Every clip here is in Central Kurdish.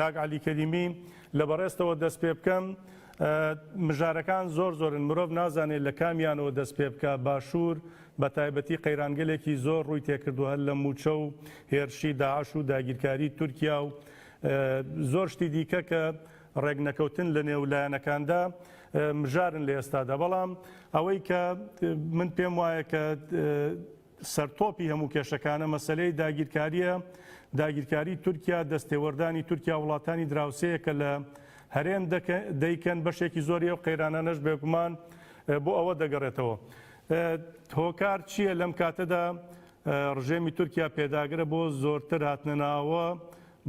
کاک عەلی کەریمی لە بەڕێزتەوە دەست پێ بکەم مژارەکان زۆر زۆرن مرۆڤ نازانێت لە کامیانەوە دەست پێ بکە باشوور بە تایبەتی قەیرانگەلێکی زۆر ڕووی تێکردووە هەر لە مووچە و هێرشی داعش و داگیرکاری تورکیا و زۆر شتی دیکە کە ڕێکنەکەوتن لە نێو لایەنەکاندا مژارن لە ئێستادا بەڵام ئەوەی کە من پێم وایە کە سەرتۆپی هەموو کێشەکانە مەسەلەی داگیرکارییە، داگیرکاری تورکیا، دەستێوەردانی تورکیا وڵاتانی دراوسێیە کە لە هەرێم دەیکەن، بەشێکی زۆری ئەو قەیرانانەش بێگومان بۆ ئەوە دەگەڕێتەوە. هۆکار چییە لەم کاتەدا ڕژێمی تورکیا پێداگرە بۆ زۆرتر هاتنەناوە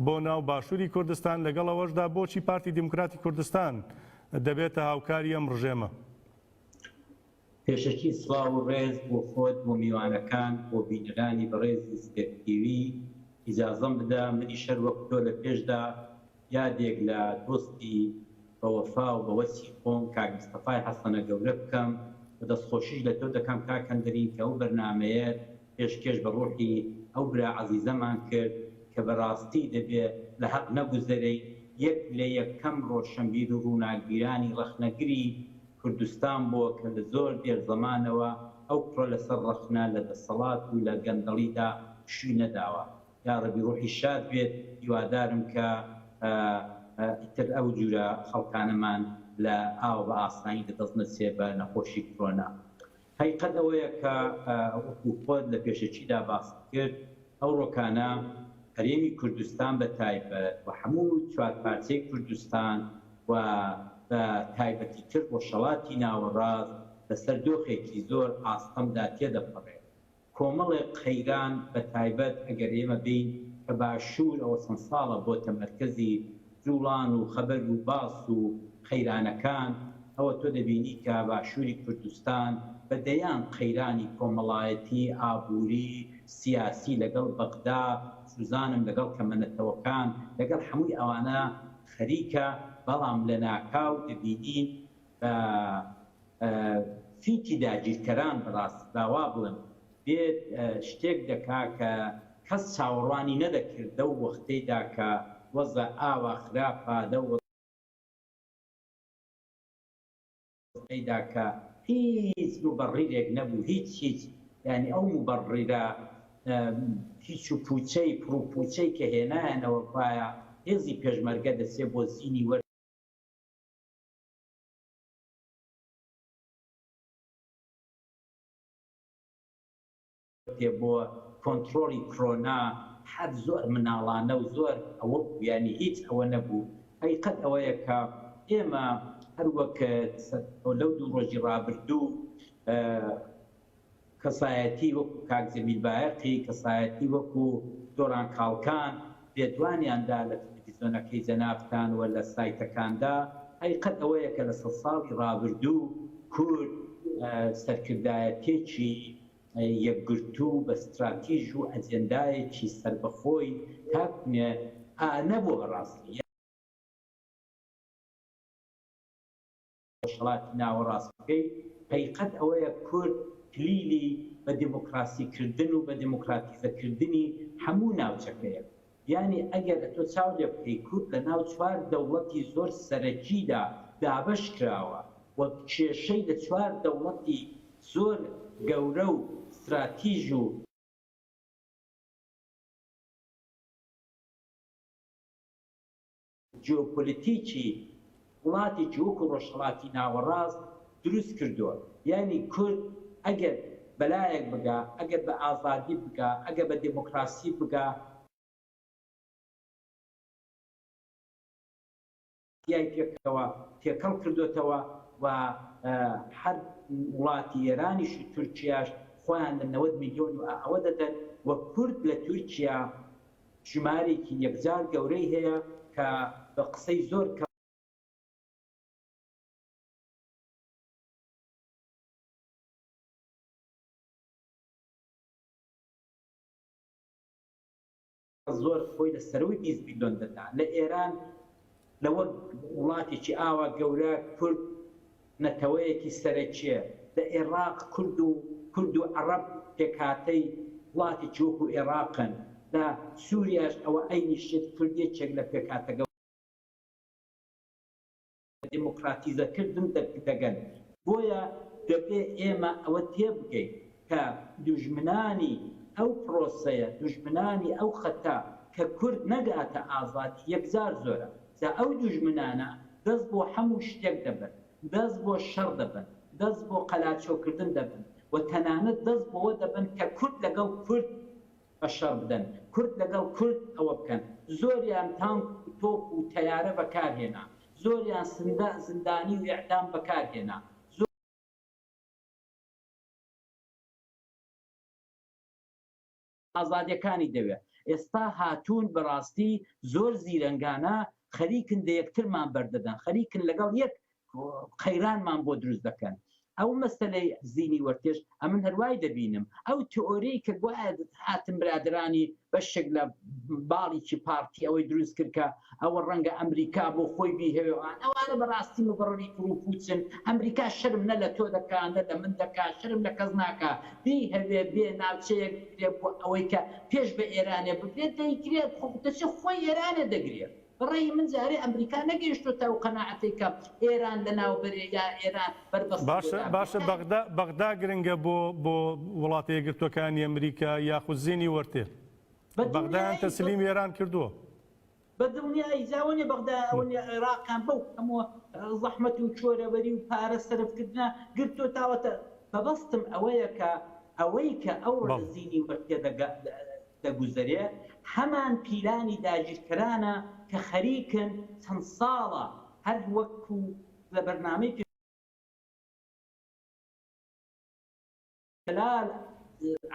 بۆ ناو باشووری کوردستان، لەگەڵ ئەوەشدا بۆچی پارتی دیموکراتی کوردستان دەبێتە هاوکاری ئەم ڕژێمە؟ پێشەکی سڵاو و ڕێز بۆ خۆت بۆ میوانەکان بۆ بینەرانی بەڕێزی ستێرک تیوی ئیجازەم بدە منیش هەر وەک تۆ لە پێشدا یادێک لە دۆستی بە وەفا و بە وەسی خۆم کاک مستەفای حەسەنە گەورە بکەم و دەستخۆشیش لە تۆ دەکەم کاک هەندرین کە ئەو بەرنامەیەت پێشکێش بە ڕوحی ئەو برا عەزیزەمان کرد کە بە ڕاستی دەبێ لە هەق نەگوزەرێین یەک لە یەکەم ڕۆشەنبیر و ڕووناکبیرانی ڕەخنەگری کوردستان بووە کە لە زۆر دێر زەمانەوە ئەو کوڕە لەسەر ڕەخنە لە دەسەڵات و لە گەندەڵیدا پشووی نەداوە. یاڕەبی ڕوحی شاد بێت هیوادارم کە ئیتر ئەو جورە خەڵکانەمان لە ئاوە بە ئاسانی لە دەست نەچێ بە نەخۆشی کرۆنا. هەقیقەت ئەوەیە کە وەکو خۆت لە پێشەکیدا باست کرد ئەوڕۆکانە هەرێمی کوردستان بە تایبەت و هەموو چوارپارچەی کوردستان و بە تایبەتیتر ڕۆژهەڵاتی ناوەڕاست بەسەر دۆخێکی زۆر ئاستەمدا تێدەپەڕێ. کۆمەڵێک قەیران بە تایبەت ئەگەر ئێمە بێین کە باشوور ئەوە چەند ساڵە بۆتە مەرکەزی جوڵان و خەبەر و باس و قەیرانەکان، ئەوە تۆ دەبینی کە باشووری کوردستان بە دەیان قەیرانی کۆمەڵایەتی، ئابووری، سیاسی لەگەڵ بەغدا، سوزانم لەگەڵ کەمەنەتەوەکان، لەگەڵ حەمووی ئەوانە خەریکە، بەڵام لەناکاو دەبینین بە فیتی داگیرکەران بەڕاستی با وا بڵێم دێت شتێک دەکا کە کەس چاوەڕوانی نەدەکرد لەو وەختەیدا کە وەزع ئاوا خراپە لەو وەزعەیدا کە هیچ موبەڕیرێک نەبوو هیچ هیچ یانی ئەو موبەڕیرە هیچ و پوچەی پڕوپوچەی کە هێنایانەوە گوایە هێزی پێشمەرگە دەچێ بۆ زینی وەر بۆ کۆنترۆڵی کرۆنا هەر زۆر مناڵانە و زۆر ئەوە بوو یانی هیچ ئەوە نەبوو هەقیقەت ئەوەیە کە ئێمە هەر وەک لەو دوو ڕۆژی ڕابردوو کەسایەتی وەکو کاک جەمیل بایەقی، کەسایەتی وەکو دۆران کاڵکان لێدوانیان دا لە تەلەفیزۆنەکەی جەنابتان و لە سایتەکاندا، هەقیقەت ئەوەیە کە لە سەدساڵی ڕابردوو کورد سەرکردایەتێکی یەکگرتوو بە ستراتیژ و ئەجێندایەکی سەربەخۆی تاکونێ نەبووە بەڕاستی. ڕۆژهەڵاتی ناوەڕاست بکەی، هەقیقەت ئەوەیە کورد کلیلی بە دێمۆکراسی کردن و بە دێمۆکراتیزە کردنی هەموو ناوچەکەیە. یانی ئەگەر ئەتۆ چاو لێ بکەی کورد لە ناو چوار دەوڵەتی زۆر سەرەکیدا دابەش کراوە و کێشەی لە چوار دەوڵەتی زۆر گەورە و ستراتیژ و جیۆپۆلیتیکی وڵاتێکی وەکو ڕۆژهەڵاتی ناوەڕاست دروست کردووە. یانی کورد ئەگەر بەلایەک بگا، ئەگەر بە ئازادی بگا، ئەگەر بە دێمۆکراسی بگا، تیای پێکەوە تێکەڵ کردۆتەوە و هەر وڵاتی ئێرانیش و تورکیاش خۆیان لە 90 میلیۆن و ئەوە دەدەن و کورد لە تورکیا ژمارێکی یەکجار گەورەی هەیە کە بە قسەی زۆر کەس زۆر خۆی لە سەرووی 20 میلیۆن دەدا. لە ئێران لە وەک وڵاتێکی ئاوا گەورە کورد نەتەوەیەکی سەرەکییە. لە ئێڕاق کورد و کورد و عەڕەب پێکهاتەی وڵاتێکی وەکوو ئێڕاقن. لە سووریاش ئەوە عەینی شت کورد یەکێک لە پێکهاتە. دێمۆکراتیزەکردن دەگەن. بۆیە دەبێ ئێمە ئەوە تێبگەین کە دوژمنانی ئەو پرۆسەیە، دوژمنانی ئەو خەتە کە کورد نەگاتە ئازادی یەکجار زۆرە. جا ئەو دوژمنانە دەست بۆ هەموو شتێک دەبەن، دەست بۆ شەڕ دەبەن، دەست بۆ قەلاچۆکردن دەبەن و تەنانەت دەست بۆوە دەبەن کە کورد لەگەڵ کورد بە شەڕ بدەن، کورد لەگەڵ کورد ئەوە بکەن. زۆریان تانک و تۆپ و تەیارە بەکار هێنا، زۆریان زیندانی و ئیعدام بەکار هێنا، ئازادیەکانی دەوێ ئێستا هاتوون بەڕاستی زۆر زیرەنگانە خەریکن دە یەکترمان بەردەدەن خەریکن لەگەڵ یەک قەیرانمان بۆ دروست دەکەن ئەو مەسەلەی زینی وەرتێش ئەمن هەروای دەبینم ئەو تئۆری کە گوایە هاتن برادرانی بەشێک لە باڵیکی پارتی ئەوەی دروست کرد کە ئەوە ڕەنگە ئەمریکا بۆ خۆی بیهەوێ و ئەوانە بەڕاستی مبڕری پڕوپوچن ئەمریکا شەرم نە لە تۆ دەکا نە لە من دەکا شەرم لە کەس ناکا بیهەوێ بێ ناوچەیەک بگرێ بۆ ئەوەی کە پێش بە ئێرانێ بگرێت دەیگرێت خۆ دەچێ خۆی ئێرانێ دەگرێ بەڕەئی من جارێ ئەمریکا نەگەیشتۆتە ئەو قەناعەتەی کە ئێران لەناو بەرێ یا ئێران بەربەستی بۆ باشە دابنێ باشە نا. بەغدا بەغدا گرنگە بۆ بۆ وڵاتە یەکگرتووەکانی ئەمریکا یاخود زینی وەرتێ؟ بە بەغدایان دڵنیایی تەسلیم ئێران کردووە. بە دڵنیایی جا ئەوە نیە بەغدا ئەوە نیە عێراقیان بەو هەمووە زەحمەت و چۆرەوەری و پارە سەرف کردنە گرتووە تاوەتە مەبەستم ئەوەیە کە ئەوەی کە ئەوڕۆ لە بەڵێ. زینی وەرتێ دەگوزەرێ هەمان پیلانی داگیرکەرانە کە خەریکن چەند ساڵە هەر وەکو لە بەرنامەی جەلال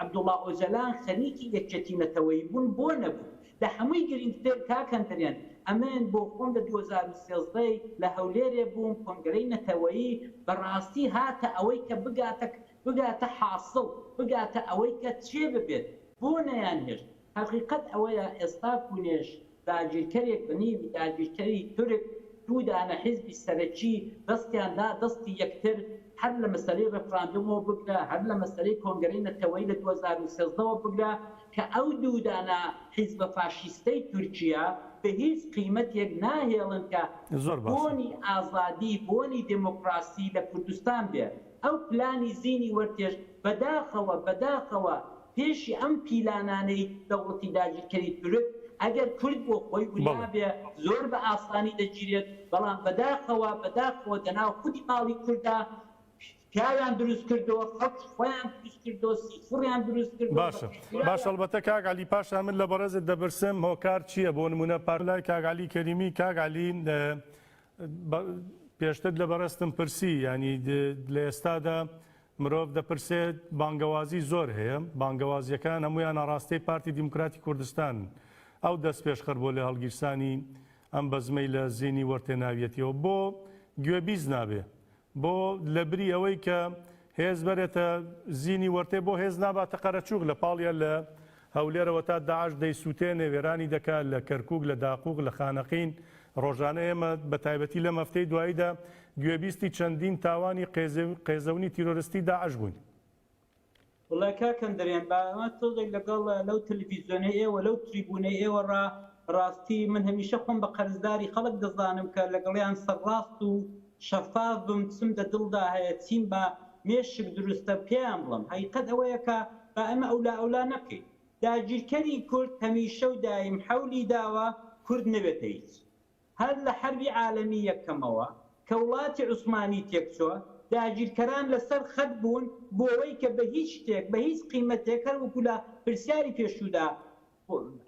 عەبدوڵا ئۆجەلان خەریکی یەکێتی نەتەوەیی بوون بۆ نەبوو؟ لە هەمووی گرینگتر کاک هەندرێن ئەمن بۆ خۆم لە 2013 لە هەولێرێ بووم کۆنگرەی نەتەوەیی بە ڕاستی هاتە ئەوەی کە بگاتە بگاتە حاسڵ بگاتە ئەوەی کە چێ ببێت بۆ نەیانهێشت هەقیقەت ئەوەیە ئێستا کونێش داگیرکەرێک بە نێوی داگیرکەری تورک دوو دانە حیزبی سەرەکی دەستیان دا دەستی یەکتر هەر لە مەسەلەی ڕێفراندۆمەوە بگرە هەر لە مەسەلەی کۆنگرەی نەتەوەیی لە 2013 وە بگرە کە ئەو دوو دانە حیزبە فاشیستەی تورکیە بە هیچ قیمەتێک ناهێڵن کە زۆر باشە. بۆنی ئازادی بۆنی دێمۆکڕاسی لە کوردستان بێ ئەو پلانی زینی وەرتێش بەداخەوە بەداخەوە پێشی ئەم پیلانانەی دەوڵەتی داگیرکەری تورک ئەگەر کورد بۆ خۆی وریا بەڵێ. بێ زۆر بە ئاسانی دەگیرێت بەڵام بەداخەوە بەداخەوە دەناو خودی ماڵی کوردا پیاویان دروست کردووە خەڵکی خۆیان دروست کردووە سیخوڕیان دروست کردووە باشە بەکرێگیراویان باشە ئەڵبەتە کاک عەلی پاشان من لە بەڕێزت دەپرسم هۆکار چییە بۆ نمونە پار لای کاک عەلی کەریمی کاک عەلی پێشتر لە بەڕێزتم پرسی یانی لە ئێستادا مرۆڤ دەپرسێت بانگەوازی زۆر هەیە بانگەوازیەکان هەمویان ئاڕاستەی پارتی دیموکراتی کوردستان ئەو دەست پێشخەر بۆ لە هەڵگیرسانی ئەم بەزمەی لە زینی وەرتێ ناویەتیەوە بۆ گوێبیست نابێ بۆ لەبری ئەوەی کە هێز بەرێتە زینی وەرتێ بۆ هێز ناباتە قەرەچوغ لە پاڵیا لە هەولێرەوە تا داعش دەیسووتێنێ وێرانی دەکا لە کەرکووک لە داقوق لە خانەقین ڕۆژانە ئێمە بە تایبەتی لەم هەفتەی دواییدا گوێبیستی چەندین تاوانی قێزەونی تیرۆرستی داعش بووین. وەڵا کاک هەندرێن با ئەمە تۆزێک لەگەڵ لەو تەلەفیزیۆنەی ئێوە لەو تریبوونەی ئێوە ڕا ڕاستی من هەمیشە خۆم بە قەرزداری خەڵک دەزانم کە لەگەڵیان سەرڕاست و شەفاف بم چم دە دڵدا هەیە چیم بە مێشک دروستە پێیان بڵێم هەقیقەت ئەوەیە کە با ئێمە ئەولا ئەولا نەکەین داگیرکەری کورد هەمیشە و دایم حەولی داوە کورد نەبێتە هیچ هەر لە حەربی عالەمی یەکەمەوە کە وڵاتی عوسمانی تێکچۆ داگیرکەران لە سەر خەت بوون بۆوەی کە بە هیچ شتێک بە هیچ قیمەتێک هەر وەکو لە پرسیاری پێشوودا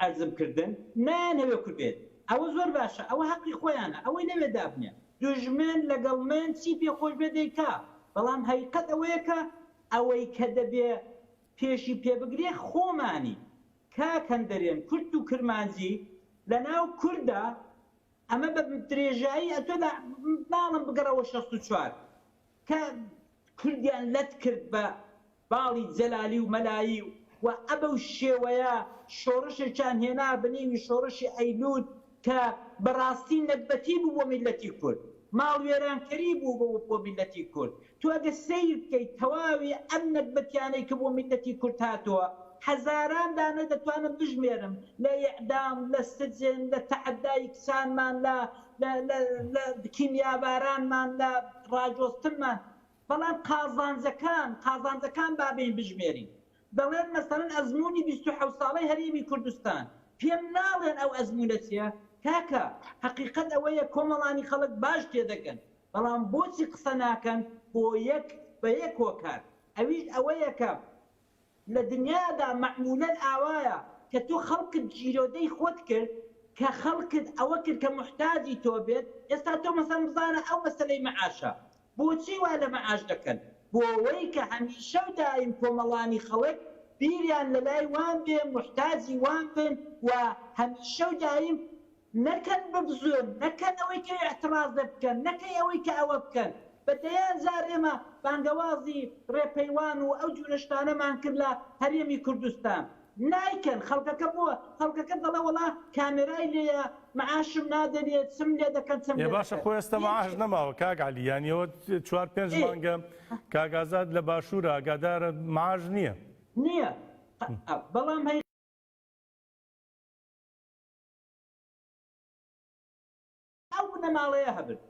عەرزم کردن نایانهەوێ کورد بێت ئەوە زۆر باشە ئەوە هەقی خۆیانە ئەوەی لەوێ دابنێ دوژمن لەگەڵ من چی پێ خۆش بێ دەیکا بەڵام هەقیقەت ئەوەیە کە ئەوەی کە دەبێ پێشی پێ بگرێ خۆمانی کاک هەندەرێن کورت و کرمانجی لەناو کوردا ئەمە بە درێژایی ئەتۆ لە ماڵم بگەڕەوە 64 کە کوردیان لەت کرد بە باڵی جەلالی و مەلایی و ئەبەو شێوەیە شۆڕشێکیان هێنا بە نێوی شۆڕشی ئەیلول کە بەڕاستی نەگبەتی بوو بۆ میللەتی کورد، ماڵوێرانکەری بوو بۆ میللەتی کورد. تۆ ئەگەر سەیر بکەیت تەواوی ئەم نەگبەتیانەی کە بۆ میللەتی کورد هاتووە. هەزاران دانە دەتوانم بژمێرم لە ئیعدام، لە سجن، لە تەعەدای کچانمان، لە لە لە لە کیمیابارانمان، لە ڕاگۆستنمان. بەڵام قازانجەکان، قازانجەکان با بێین بژمێرین. دەڵێن مەسەلەن ئەزموونی 27 ساڵەی هەرێمی کوردستان، پێم ناڵێن ئەو ئەزموونە چییە؟ کاکە هەقیقەت ئەوەیە کۆمەڵانی خەڵک باش تێدەگەن، بەڵام بۆچی قسە ناکەن؟ بۆ یەک بە یەک هۆکار، ئەویش ئەوەیە کە لە دنیادا مەعمولەن ئاوایە کە تۆ خەڵکت گیرۆدەی خۆت کرد، کە خەڵکت ئەوە کرد کە موحتاجی تۆ بێت، ئێستا تۆ مەسەلەن بزانە ئەو مەسەلەی مەعاشە، بۆچی وا لە مەعاش دەکەن؟ بۆوەی کە هەمیشە و دایم کۆمەڵانی خەڵک بیریان لە لای وان بێ، موحتاجی وان بن و هەمیشە و دایم نەکەن ببزوێن، نەکەن ئەوەی کە ئیعتڕاز لێ بکەن، نەکەی ئەوەی کە ئەوە بکەن. بە دەیان جار ئێمە بانگەوازی ڕێپەیوان و ئەو جورە شتانەمان کرد لە هەرێمی کوردستان. نایکەن خەڵکەکە بۆ خەڵکەکە دەڵێ وەڵا کامێرای لێیە معاشم نادەنێ چم لێ دەکەن چم ئێ لێ باشە دەکەن خۆ ئێستا معاش یەکێ نەماوە کاک عەلی یانی ئەوە چوار پێنج ئێ مانگە کاک ئازاد لە باشوورە ئاگادارە معاش نییە. نییە بەڵام هەی ئەو بنەماڵەیە هەبن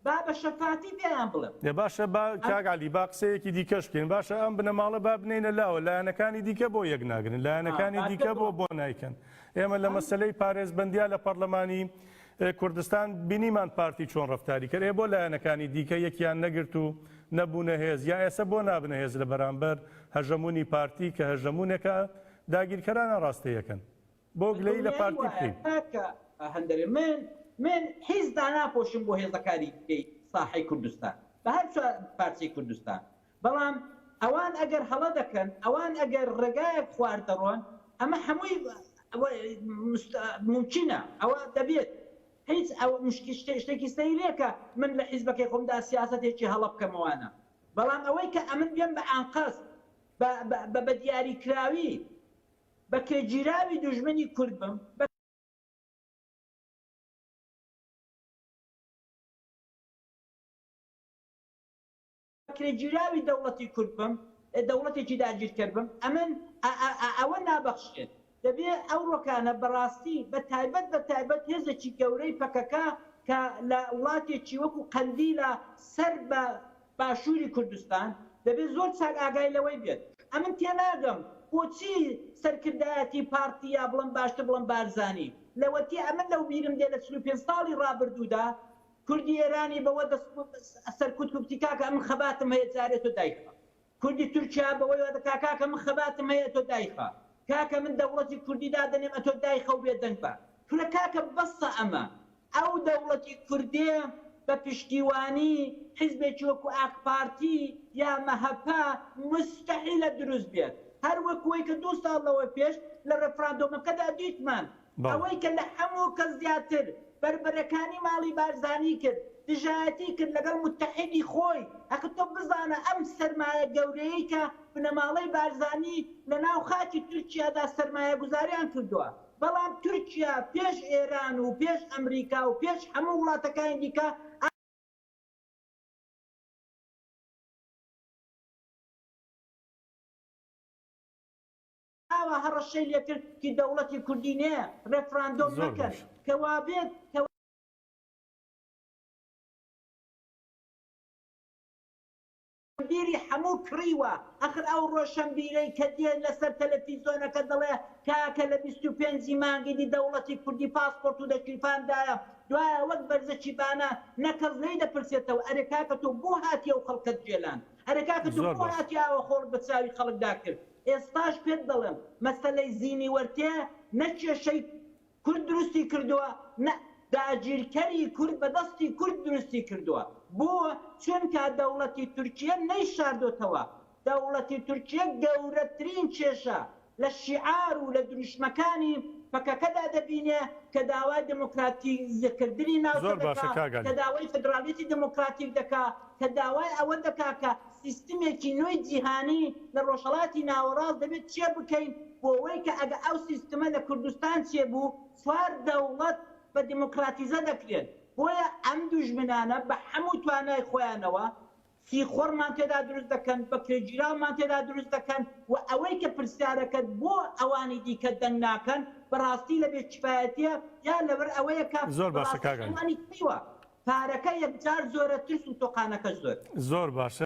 با بە شەفافی پێیان بڵێم. ئێ باشە با کاک عەلی با قسەیەکی دیکەش بکەین باشە ئەم بنەماڵە با بنێینە لاوە لایەنەکانی دیکە بۆ یەک ناگرن لایەنەکانی دیکە بۆ بۆ نایکەن ئێمە لە مەسەلەی پارێزبەندیا لە پەرلەمانی کوردستان بینیمان پارتی چۆن ڕەفتاری کرد ئێ بۆ لایەنەکانی دیکە یەکیان نەگرت و نەبوونە هێز یا ئێسە بۆ نابنە هێز لە بەرامبەر هەژەمونی پارتی کە هەژەمونێکە داگیرکەرانە ڕاستەیەکەن بۆ بە گلەیی لە دڵنیایی پارتی وایە بکەین. کاکە هەندەرێ من من هیچ داناپۆشم بۆ هێزەکانی دیکەی ساحەی کوردستان بە هەر چوار پارچەی کوردستان بەڵام ئەوان ئەگەر هەڵە دەکەن ئەوان ئەگەر ڕێگایەک خوار دەڕۆن ئەمە هەمووی مومکینە ئەوە دەبێت هیچ ئەوە مشکی شتێکی سەیرە کە من لە حیزبەکەی خۆمدا سیاسەتێکی هەڵە بکەمەوانە بەڵام ئەوەی کە ئەمن بێم بە ئانقەست بە بە بە دیاریکراوی بەکرێگیراوی دوژمنی کورد بم، بە. کرێگیراوی دەوڵەتی کورد بم، دەوڵەتێکی داگیرکەر بم، ئەمن ئەوە نابەخشرێت. دەبێ ئەو ڕۆکانە بەڕاستی بە تایبەت بە تایبەت هێزێکی گەورەی پەکەکە کە لە وڵاتێکی وەکو قەندیلە سەر بە باشووری کوردستان دەبێت زۆر چاک ئاگای لەوەی بێت. ئەمن تێناگەم بۆچی سەرکردایەتی پارتی یا بڵێم باشتر بڵێم بارزانی لەوەتی ئەمن لەو بیرم دێ لە 45 ساڵی ڕابردوودا کوردی ئێرانی بەوە دەست سەرکوت کوتی کاکە ئەمن خەباتم هەیە جارێ تۆ دایخە کوردی تورکیا بەوەی وا دەکا کاکە من خەباتم هەیە ئەتۆ دایخە کاکە من دەوڵەتی کوردی دادەنێم ئەتۆ دایخە و بێدەنگ بە کورە کاکە بەسە ئەمە ئەو دەوڵەتی کوردێ بە پشتیوانی حیزبێکی وەکو ئاکپارتی یا مەهەپە موستەحیلە دروست بێت هەر وەکو وەی کە دوو ساڵ لەوە پێش لە ڕێفراندۆمەکەدا دیتمان ئەوەی کە لە هەموو کەس زیاتر بەربەرەکانی ماڵی بارزانی کرد، دژایەتی کرد لەگەڵ موتەحیدی خۆی، ئەخر تۆ بزانە ئەم سەرمایە گەورەیەی کە بنەماڵەی بارزانی لە ناو خاکی تورکیادا سەرمایەگوزاریان کردووە، بەڵام تورکیا پێش ئێران و پێش ئەمریکا و پێش هەموو وڵاتەکانی دیکە ئاوا هەڕەشەی لێکرد کی دەوڵەتی کوردی نێ ڕێفراندۆم زۆر مەکەن باش. کە وابێت کە بیری حەموو کڕیوە ئەخر ئەو ڕۆشەنبیرەی کە دێ لەسەر تەلەفیزۆنەکە دەڵێ کاکە لە 25 ی مانگی دی دەوڵەتی کوردی پاسپۆرت و دەگیرفاندایە دوایە وەک بەرزەکی بانە نە کەس لێی دەپرسێتەوە ئەرێ کاکە تۆ بۆ هاتی ئەو خەڵکەت جێلان ئەرێ کاکە تۆ زۆر بۆ باش. هاتی ئاوە خۆڵت بە چاوی خەڵکدا کرد ئێستاش پێت دەڵێم مەسەلەی زینی وەرتێ نە کێشەی کورد دروستی کردووە نە داگیرکەری کورد بە دەستی کورد دروستی کردووە بۆ؟ چونکە دەوڵەتی تورکیە نەیشاردۆتەوە دەوڵەتی تورکیە گەورەترین کێشە لە شیعار و لە دروشمەکانی پەکەکەدا دەبینێ کە داوای دێمۆکراتیزەکردنی ناوچە زۆر باشە دەکا، کاک کە عەلی. داوای فدرالیەتی دێمۆکراتیک دەکا، کە داوای ئەوە دەکا کە سیستمێکی نوێی جیهانی لە ڕۆژهەڵاتی ناوەڕاست دەبێت چێ بکەین بۆوەی کە ئەگە ئەو سیستمە لە کوردستان چێ بوو چوار دەوڵەت بە دێمۆکراتیزە دەکرێن. بۆیە ئەم دوژمنانە بە حەموو توانای خۆیانەوە. سیخۆڕمان تێدا دروست دەکەن، بەکرێگیراومان تێدا دروست دەکەن و ئەوەی کە پرسیارەکەت بۆ ئەوانی دیکە دەنگ ناکەن بەڕاستی لە بێکیفایەتیە یا لەبەر ئەوەیە کە زۆر باشە بەڕاستی کاک عەلی. ئەوانی کڕیوە. پارەکە یەکجار زۆرە ترس و تۆقانەکەش زۆر. زۆر باشە.